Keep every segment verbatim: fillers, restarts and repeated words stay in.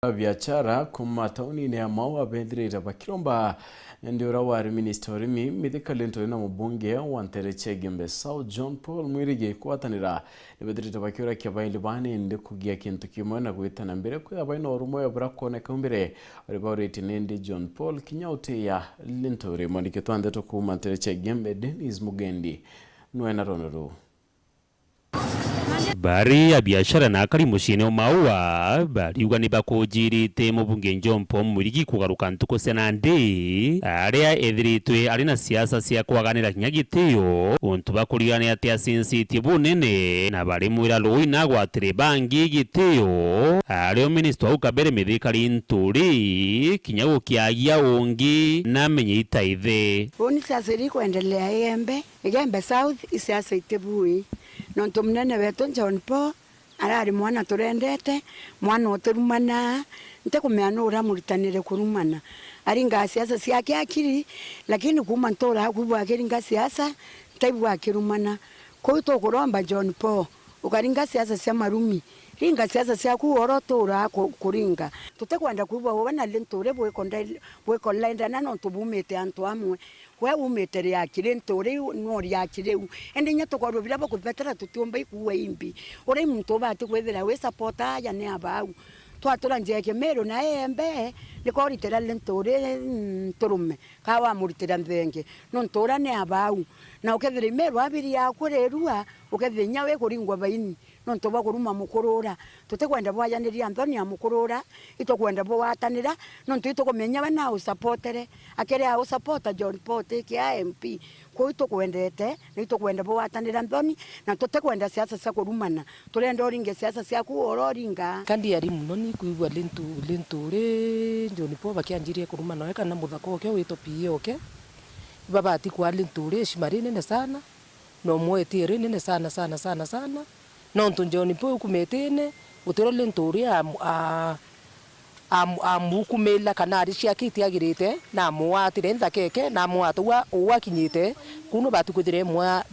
Biashara kuma taunine ya Maua bethirite bakiromba ndi uria wari minista urimi Mithika Linturi na mubunge wa ntere cia Igembe South John Paul Mwirigi kwatanira. Nibethirite bakiura kiabaili bani ndi kugia kintu kimwe na gwita na mbere kwithira baina urumwe buria kwoneka mbere. Uri bauriti nindi John Paul kinya utiya Linturi. Mwandiki twa ndeto kuma ntere cia Igembe Dennis Mugendi nwena rono ruu. Bari a biashara na akari muciine o Maua bariuga ni bakujirite mubunge John Paul Mwirigi kugaruka ntuku cia nandi, aria ethiritwe ari na siasa cia kwaganira kinya gitio, untu bakuriganira ati acinsitie bunene, na barimwira rui na agwatire bangi gitio, ario minista wa ukabere Mithika Linturi kinya gukiagia ungi namenye itaithe. Uni siasa iri kwendelea Igembe. Igembe South, i siasa itibui. Nontu munene wetu John Paul arari mwana turendete, mwana utirumana, ntikumenya nu uria muritanire kurumana. Aringaa siasa ciake akiri, lakini kuma ntura akwigua akiringa siasa, ntaigua akirumana. Kuu tukuromba John Paul, ukaringa siasa cia marumi, ringa siasa ciaku oro turaa ku-, kuringa. Tutikwenda kwigua we na Linturi bwiko nde-, bwiko lendana nontu bumite antu amwe. We umite riaki, Linturi nu riaki riu. Indi inya tukorwo biria bakubetera tutiumba ikuua imbi. Uria muntu ubati kwithira wi supporter aja ni abau. Twatura njia ya Kimiru na Igembe, nikoritira Linturi nturume, ka wamuritira nthenge. Nontu uria ni abau. Na ukethira Imeru abiri yaku rirua, ukethira inya wi kuringwa baini. Nontu bwa kuruma mukurura. Tutikwenda bwajaniria nthoni ya mukurura, itukwenda bugwatanira, nontu itukumenya we na usapotere. Akiri ausapota John Paul ti kia M P. Kwou itukwendete, na itukwenda bugwatanira nthoni, na tutikwenda siasa cia kurumana. Turenda uringe siasa ciaku oro uringa. Kandi ari muno ni kwigua Lintu-, Linturi John Paul bakianjirie kurumana we kana muthaka oke witwa P A oke. Ibabati kwa Linturi heshima rinene sana, na umwetie rinene sana, sana, sana, sana. Nontu John Paul kumetene, gutiro Linturi am-, a-, am-, amukumila kana ari ciake itiagirite, na amwatire nthakeke, na amwata ua, ua akinyite, kuu nubati kwithira imwa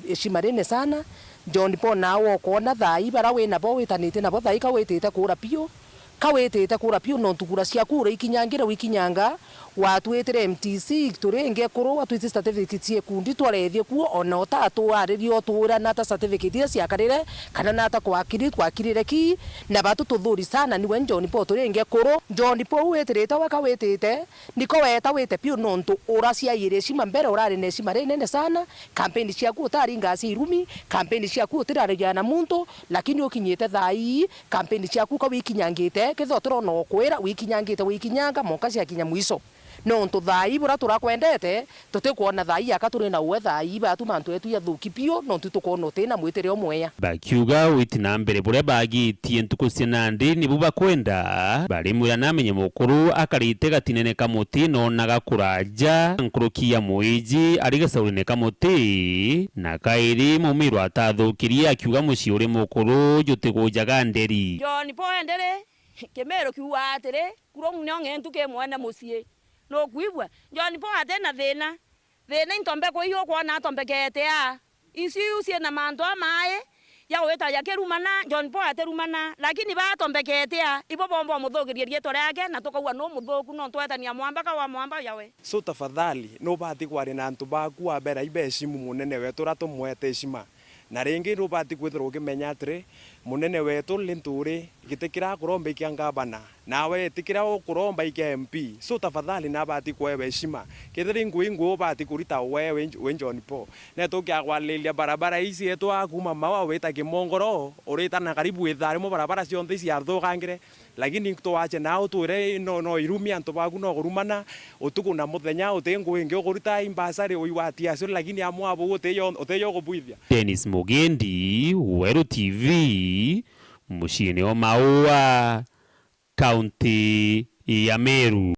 heshima rinene sana. John Paul nawe ukoona thaai bara wi nabo witanitie nabo thaai ka witite kuura piu, ka witite kuura piu nontu kura ciaku uraikinyangire wikinyanga, watwitire M T C turi ingi ekuru, watwitire certificate cia ikundi twarethie kuo, ona utatwaririe utwira nata certificate iria ciakarire, kana nata kwakiri-, kwakirire ki, na batu tuthuri sana niwe John Paul turi ingi ekuru. John Paul witirite we ka witite, niko weta wite piu nontu uraciaire heshima mbere urari na heshima rinene sana, kampeni ciaku utaringaa cia irumi, kampeni ciaku utiraragia na muntu, lakini ukinyite thaai, kampeni ciaku ka wikinyangite, kethira utirona ukwira, wikinyangite, wikinyanga, monka ciakinya mwiso. Nontu thaai buria turakwendete, tutikwona thaai aka turi na uwe thaai, batu mantu etu jathuki piu, nontu tukwona uti na mwitire umwea. Bakiuga witi na mbere buria bagitie ntuku cia nandi nibu bakwenda, barimwira namenye mukuru akarite gatinene ka muti noonaga kuraja nkuruki ya mwiji ari gacaurine ka muti, na kairi mumirwa atathukirie akiuga mucii uri mukuru jutigujaga nderi. John Paul endere, Kimiru kiuga atiri, kurungu nio ng'entu ki mwene mucii. Nukwigua? John Paul ati na thina. Thina into mbeku iu ukwona atombekete aa. Icio iu ciina mantu amai, ja gwita ja kirumana, John Paul atirumana, lakini ba atombekete aa, ibo bomba umuthukirie riitwa riake, na tukauga nu muthuku, nontu wetania mwamba ka wa mwamba jawe. So tafadhali, nubati kwaria na antu baku wabera ibeheshimu munene wetu uria tumwete heshima. Na ringi nubati kwithirwa ukimenya atiri, munene wetu Linturi giti kiria akuromba ikia ngavana, nawe iti kiria ukuromba ikia M P. So tafadhali nabati kuewa heshima. Kethira i ngui ngui ubati kurita we wi, wi John Paul. Netu kiagwaliliria barabara ii cietu a kuma Maua wita Kimongoro, uritana karibu ithaa rimwe barabara cionthe iciathukangire. Lakini twache nao twire no, no irumi antu baku no kurumana, utuku na muthenya uti ngui ingi ukurita imbasari uigwatia acio, lakini amwe abo utiyo, utiyo ukubwithia. Dennis Mugendi, Weru T V, muciine o Maua, kaunti ya Meru.